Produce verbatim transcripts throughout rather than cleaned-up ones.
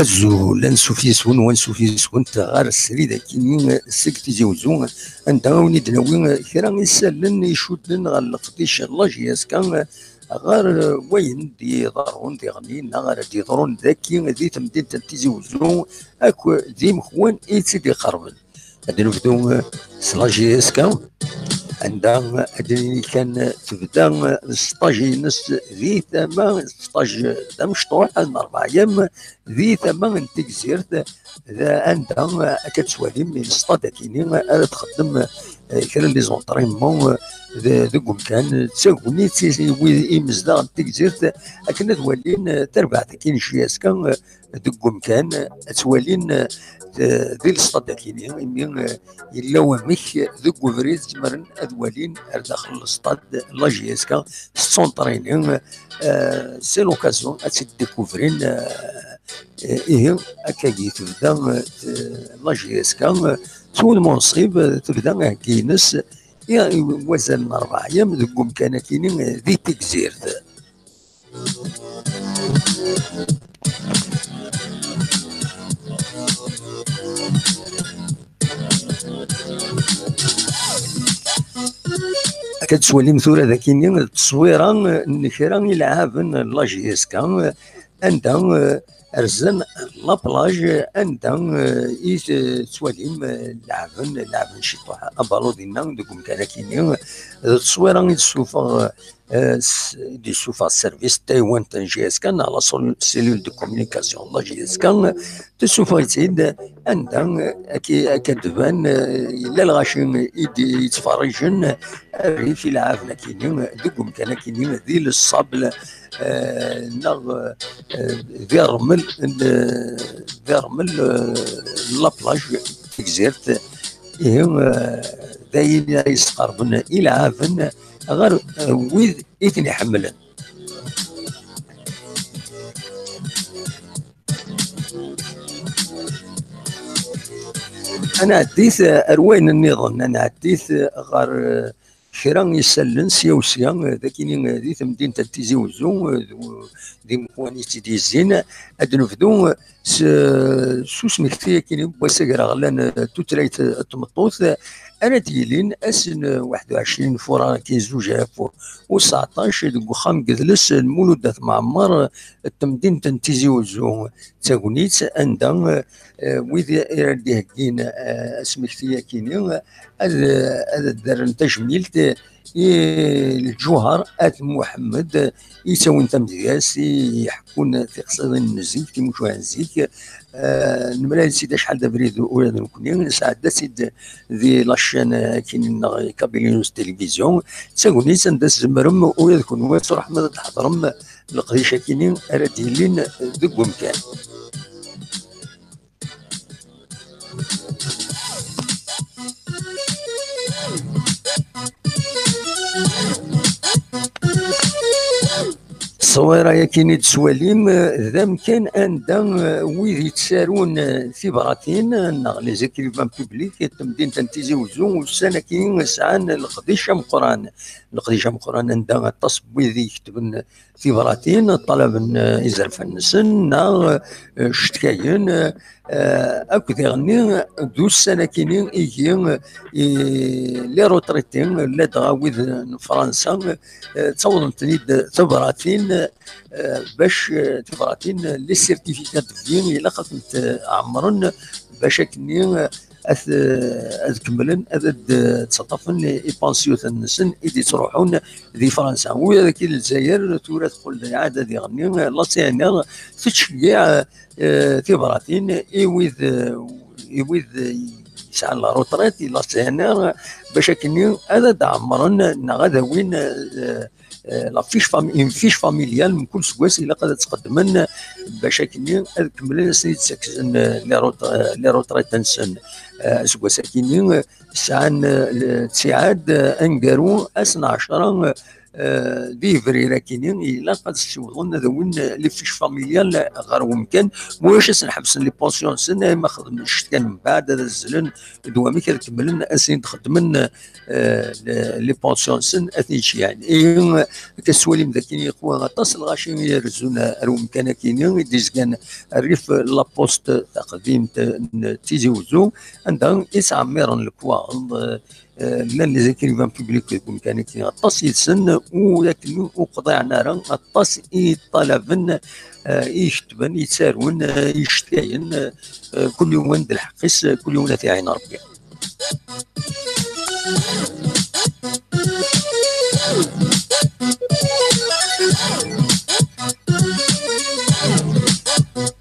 Azul, ansuf yes-wen, wansuf yes-went ɣer srid akini seg Tizi Uzzu, anda i wen-id-nawi kra isallen icudden ɣer leqdic n la J S K, ɣer wayen d-iḍerrun diɣen neɣ ara d-iḍrun daki di temdint n Tizi Uzzu akk d imekwan i tt-id-iqerben. Ad nebdu s la J S K, anda ad d-nini kan tebda s sṭaj-ines di tama, sṭaj d amecṭuḥ n rebɛa yam di tama n Tegzirt, d anda akka tettwalim lsṭad akini ara txeddem, eh, kra n les entraînements, eh, de-, deg umkan. D tagnit i, i wid imezdaɣ n Tegzirt akken ad walin, eh, tarbaɛt akini n J S K, eh, deg umkan, ad ttwalin, eh, di lsṭad akini, imi, eh, yella wamek deg ubrid zemren ad walin ar daxel lsṭad la J S K tettunṭrinin, eh, c'est l'occasion ad tt-id-découvrin, eh, eh, ihi, akkagi tebda, eh, la J S K, eh, s wudem unṣib, eh, tebda aheggi-ines i, i wazal n rebɛa yam deg umkan akini, eh, di Tegzirt. Akka tettwalim tura d akini d tteswira n kra ilɛaben n la J S K, anda, eh, rzan la plage, anda, eh, i tettwalim, eh, leɛben, leɛben ciṭuḥ abalu dinna deg umkan akini. D tteswira i d-tessufeɣ, eh, s-, i d-yessufeɣ service n taywant n J S K neɣ la sol-, cellule de communication n la J S K, tessufeɣ-itt-id anda, eh, akka, akka d-tban, eh, yella lɣaci i d-yettferrijen rrif ilɛaben akini deg umkan akini di l'sable, eh, neɣ, eh, di rrmel, eh, di rrmel, eh, la plage n Tegzirt. Ihi, eh, d ayen ara yesqerben ilɛaben ɣer, eh, wid i ten-iḥemmlen. Ad nɛeddit, eh, ar wayen nniḍen, ad nɛeddit, eh, ɣer, eh, kra isallen sya u sya, eh, d akini, eh, di temdint n Tizi Uzzu, eh, d, d imekwan i tt-id-yezzin. Ad nebdu, eh, s, s usmekti akini n wass agraɣlan, eh, tutlayt, eh, n tmeṭṭut, eh, ara d-yilin ass n, eh, waḥed u ɛecrin furar akini zuǧ alaf u seɛṭac deg uxxam n yidles n Lmulud At Mɛemmer, eh, n temdint n Tizi Uzzu d Tagnit, anda, eh, wid i ara d-iheggin, eh, asmekti akini, ad, ad d-rren tajmilt i Lǧuher At Muḥemmed, i yettawin tamedyazt, i iḥekkun tiqsiḍin n zik, timucuha n zik. Eh, nemlal-itt-id acḥal d abrid ula d nekkni, nesɛedda-tt-id di la chaîne akini-nneɣ Kabylie News Télévision. D tagnit anda tzemrem ula d kenwi ad truḥem ad d-tḥeḍrem leqdic akini ara d-yilin deg umkan. Ṣṣwira-yagi i d-tettwalim, eh, d amkan anda, eh, wid yettarun, eh, tibratin, eh, neɣ les écrivains publics n temdint n Tizi Uzzu, ussan-agi sɛan leqdic ameqqran. Leqdic ameqqran anda aṭas n wid iketben tibratin, ṭṭalaben, eh, izerfan-nsen, neɣ, eh, cetkayen, eh, eh, akk diɣenni d ussan-akini igi, eh, les retraités, ladɣa wid n Fransa, eh, ttawḍen-ten-id tibratin, eh, bac, eh, tibratin, les certificats de vie, ilaq ad tent-ɛemmren bac akkenni, eh, ad, ad kemmlen ad d-ttaṭṭafen ipansiyuten-nsen i d-ittruḥun di Fransa. Ula d akkin Lezzayer tura teqqel d lɛada diɣenni, la C N R tettceggiɛ, eh, tibratin i wid, eh, i wid yesɛan la retraite, i la C N R, bac akkenni ad d-ɛemmren neɣ ad awin, eh, eh, la fiche fam-, une fiche familiale, mkul seggas ilaq ad tt-qeddmen bac akkenni ad kemmlen ad sen-id-ssakksen, eh, les ret-, eh, les retraites-nsen. Eh, aseggas akkenni, eh, sɛan, eh, le-, ttiɛad, eh, aneggaru ass n ɛecṛa, eh, eh, di yebrir akini, ilaq ad ssiwḍen ad awin les fiches familiales ɣer wemkan, ma ulac ad sen-ḥebsen les pensions-nsen, ay ma xedmen ccetkan mbeɛd ad azzlen d wamek ad kemmlen asin d-xeddmen, eh, les pensions-nsen ad ten-id-ceyyɛen. Ihi, akka tettwalim d akin yeqwa aṭas lɣaci i irezzun ar wemkan akini i d-izgan rrif La Poste taqdimt n Tizi Wezzu, anda i ttɛemmiren lekwaɣeḍ, eh, eh, llan les écrivains publics deg wemkan-agi aṭas yid-sen, u akken ur qḍiɛen ara aṭas i ṭṭalaben, eh, i iketben, i ttarun, eh, i icetkayen, eh, kul yiwen d lḥeqq-is, kul yiwen ad t-iɛin Rebbi.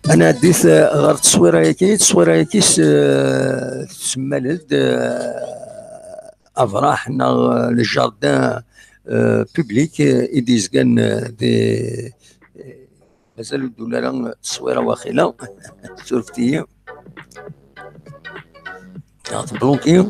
Ad nɛeddit, eh, ɣer tteswira-agi. Tteswira-agi s-, eh, tessemmal-d, eh, afraḥ neɣ, eh, le jardin, eh, public, eh, i d-yezgan, eh, di, eh, mazal ur d-ula ara tteswira waxila. Surfet-iyi. Neɣ tebluki.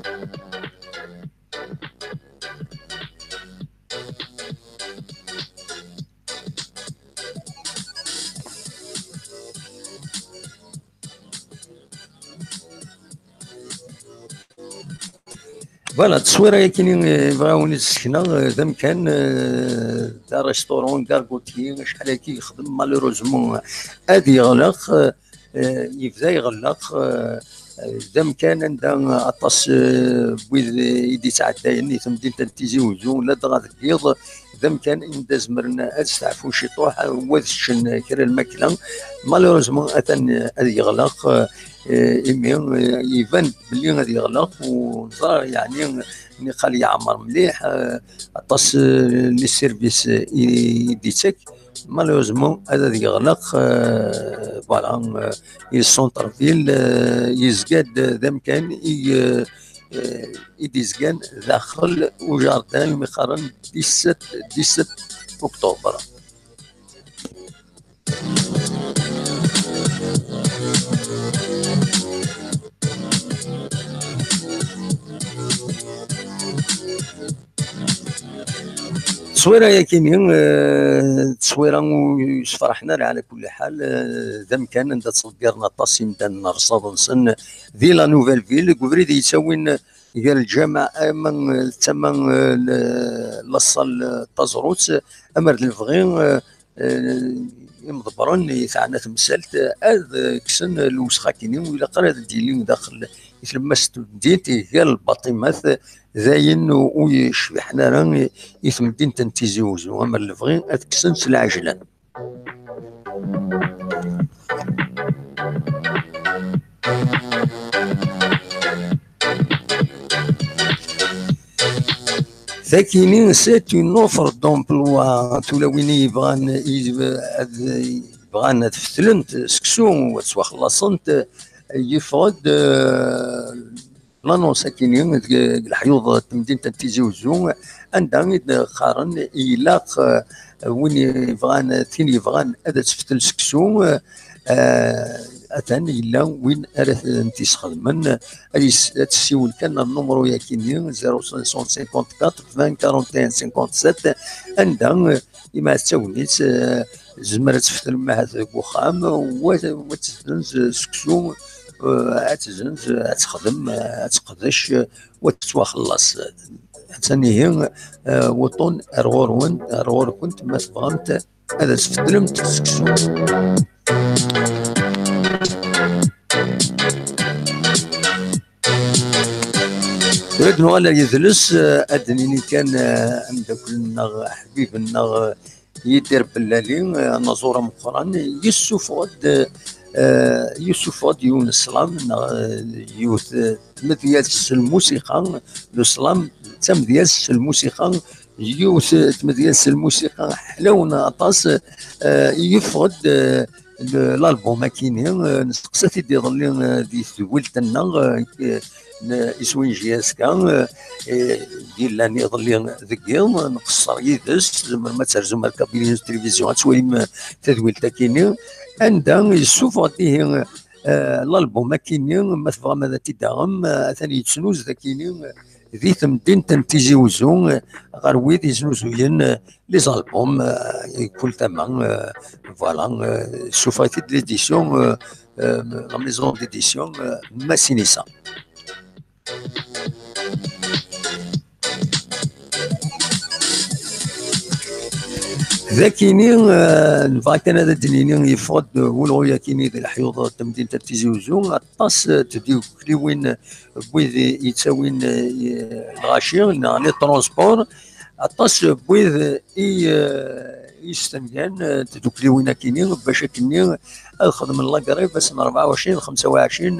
Voilà, tteswira-yakini, eh, bɣiɣ ad wen-id-ssekneɣ, eh, d amkan, eh, d arestaurant, d argotier, acḥal-agi yexdem, malheureusement ad yeɣleq, eh, eh, yebda iɣelleq, eh, d amkan anda aṭas, eh, n wid i d-yettɛeddayen i temdint n Tizi Wezzu, ladɣa deg yiḍ, d amkan anda zemren ad steɛfun ciṭuḥ, u ad ččen kra n lmakla. Malheureusement, atan ad yeɣleq, eh, imi, eh, iban belli ad yeɣleq, u neẓra, yeɛni, niqal yeɛmer mliḥ, eh, aṭas, eh, n les services i, i d-ittak. Malheureusement, ad, ad yeɣleq, eh, voilà, eh, i centre-ville, eh, yezga-d d amkan i, eh, eh, i d-izgan daxel ujardin umi qqaren dix-sept, dix-sept octobre. Tteswira-yakini, eh, tteswira ur yessefraḥen ara, ɛla kulli ḥal, eh, d amkan anda ttḍeggiren aṭas imdanen rrṣaḍ-nsen di la Nouvelle Ville, deg ubrid yettawin gar lǧameɛ, ama d tama, eh, n la salle, eh, Taẓrut, ama d lebɣi, eh, eh, imḍebbren i teɛna temsalt, eh, ad kksen lewsex-akini, ur ilaq ara ad d-yili daxel i tlemmast n tmedint, iger lbaṭimat, d ayen ur yecbiḥen ara i, i temdint n Tizi Wezzu, ama d lebɣi ad kksen s lɛejlan. Takini, c'est une offre d'emploi. Tulawin i yebɣan, i, ad, yebɣan ad fetlent seksu, ad ttwaxellasent, yeffeɣ-d, eh, l'annonce akini deg, deg leḥyuḍ n temdint n Tizi Wezzu, anda i d-qqaren ilaq, eh, win yebɣan, tin yebɣan ad tfetel seksu, eh, atan yella win ara tent-yesxedmen. Ad yes-, ad tessiwel kan ar numru-yakini, zéro cinq cent cinquante-quatre vingt quarante et un cinquante-sept, anda, eh, imi d tagnit, eh, tzemmer ad teftel ahat deg uxxam, wa, wa tezzenz seksu, eh, ad tezzenz, ad texdem, eh, ad teqdec, eh, wa tettwaxellas. Attan ihi, eh, wuṭṭun ar ɣur-wen, ar ɣur-kent, ma tebɣamt ad as-tfetlemt seksu. Tura ad nuɣal ar yidles, eh, ad d-nini kan, eh, ameddakel-nneɣ, aḥbib-nneɣ, eh, Yidir Bellali, eh, anaẓur ameqqran, yessufeɣ-d, eh, yessufeɣ-d yiwen n sslam, neɣ, eh, yiwet, eh, tmedyazt s lmusiqa, le slam d tamedyazt s lmusiqa, yiwet, eh, tmedyazt s lmusiqa ḥlawen aṭas, eh, yeffeɣ-d, eh, l-, l'album akini, eh, nesteqsa-t-id iḍelli, eh, di tedwilt-nneɣ, eh, n iswi n J S K, eh, eh, d-yellan iḍelli deg yiḍ, nqeṣṣer yid-s, tzemrem ad terzum ar kabili n tilivizyu, ad twalim, eh, tadwilt akini, anda yessufeɣ-d ihi, eh, l'album akini, ma tebɣam ad t-id-taɣem, eh, atan yettnuz akini, eh, di temdint n Tizi Uzzu, eh, ɣer wid yeznuzuyen, eh, les albums, eh, i kul tama, eh, voilà, eh, suffɣet-id l'édition, eh, eh, la maison d'édition, eh, Massinissa. D akini, eh, nebɣa kan ad d-nini, yeffeɣ-d ulɣu akini di leḥyuḍ n temdint n Tizi Uzzu, aṭas, eh, tdukliwin n wid yettawin, eh, lɣaci, neɣ les transports, aṭas n wid i, eh, yestenyan, eh, tdukliwin akini, bac akkenni ad xedmen la grève ass n rebɛa u ɛecrin, xemsa u ɛecrin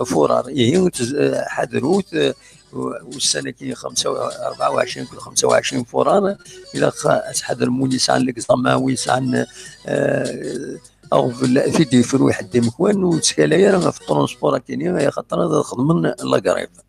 furar. Ihi, tez-, eh, ḥadrut, eh, u-, ussan-agi xemsa, rebɛa u ɛecrin akked xemsa u ɛecrin furar, ilaq ad tḥadrem win yesɛan l'examen, win yesɛan, eh, aɣbel, ad t-id-yefru ḥedd imekwan, ur ttkalay ara ɣef transport akini, axaṭer ad xedmen la grève.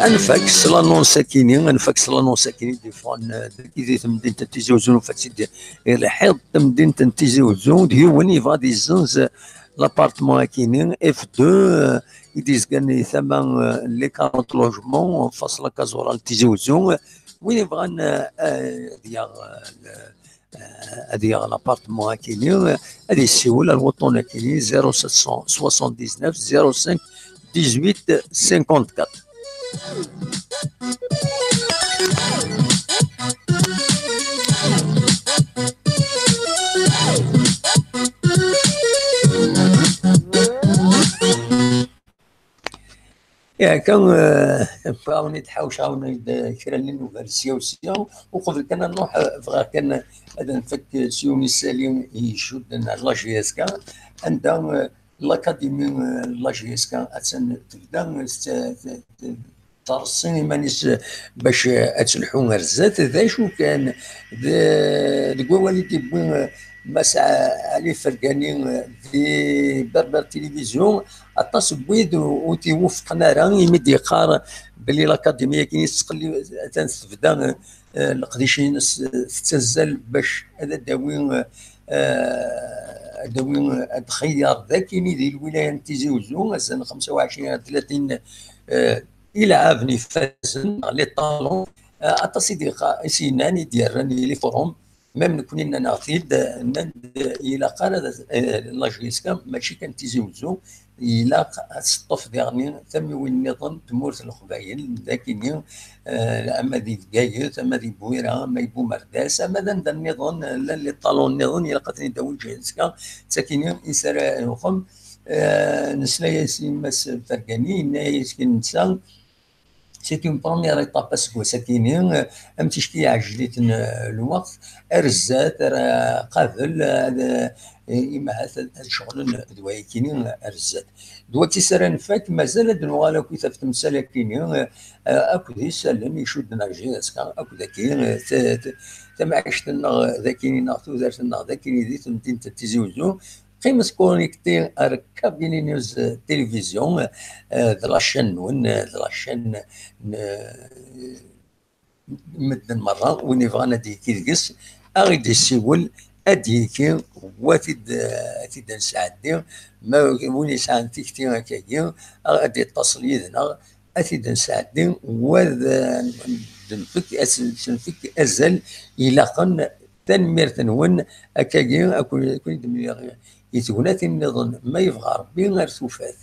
Ad nfak s l'annonce akini, ad nfak s l'annonce akini d-yeffɣen, eh, dagi di temdint n Tizi Uzzu, nfak-tt-id i lḥiḍ n temdint n Tizi Uzzu, d yiwen yebɣa ad yezzenz l'appartement akini, F deux, eh, i d-yezgan di tama, eh, les quarante logements, face la case rurale n Tizi Uzzu. Win yebɣan, eh, eh, ad yaɣ, eh, le-, eh, ad yaɣ l'appartement akini, eh, ad yessiwel ar wuṭṭun akini, zéro sept cent soixante-dix-neuf zéro cinq dix-huit cinquante-quatre. Ihi akka, eh, awen-id-ḥawceɣ, awen-id, eh, kra n yinugar sya u sya, uqbel kan ad nruḥ, eh, bɣiɣ kan ad nfak s yiwen isali icudden ar la J S K, anda, eh, l'Académie, eh, la J S K attan tebda, eh, tettreṣṣi iman-is, eh, bac, eh, ad telḥu ar zdat. D acu kan, d-, deg wawal i d-yewwi, eh, Mass Ɛli Fergani, eh, di Berbère Télévision, aṭas n wid ur t-iwufqen ara, imi d-yeqqar belli l'Académie-agi tettqelli-, atan tebda, eh, leqdic-ines, eh, tettazzal bac ad d-tawi, eh, ad d-tawi, eh, ad txeyyer d akini di lwilaya n Tizi Uzzu, azal n xemsa u ɛecrin ar tlatin, eh, ilɛaben ifazen, neɣ les talons, eh, aṭas i d-yeqqa-, i s-yennan, i d-yerran i les forums, même nekkni nnan-aɣ-t-id, nnan-d ilaq ara ad, eh, la J S K, mačči kan Tizi Uzzu, ilaq ad teṭṭef diɣen tamiwin nniḍen n tmurt n Leqbayel, d akini, eh, ama di Bgayet, ama di Bwira, ama di Bumerdas, ama d anda nniḍen, eh, llan les talons nniḍen, ilaq ad ten-id-tawi J S K, d takini i s ara nuxem. Eh, nesla-yas i Mass Fergani, yenna-yas kan netta, c'est une première étape aseggas-akini, eh, am ticki iɛjel-iten, eh, lweqt, ar zdat, ar, eh, qabel, eh, ad, eh, imahat ad, ad ceɣlen d wayakini, eh, ar zdat. D wati s ara nfak, mazal ad nuɣal akkit ɣef temsal-akini, eh, eh, akked isallen icudden ar J S K, akked akini, eh, t-, t-, tamɛict-nneɣ d akini, neɣ tudert-nneɣ d akini di temdint n Tizi Uzzu. Qqimet connectés ar Kabylie News Télévision, eh, d la chaîne-nwen, eh, d la chaîne n, eh, medden merra, win yebɣan ad d-yekki deg-s, ad ɣ-d-yessiwel, ad d-yekki, wa t-id-, ad t-id-nesɛeddi, ma win yesɛan tikti akkagi, ad d-yettaṣel yid-neɣ, ad t-id-nesɛeddi, wa d, d-nfek, ad s-, s-nfek azal ilaqen. Tanemmirt-nwen, akkagi, ad ken-, ad ken-id-mliɣ i tegnatin nniḍen, ma yebɣa Rebbi, ar tufat.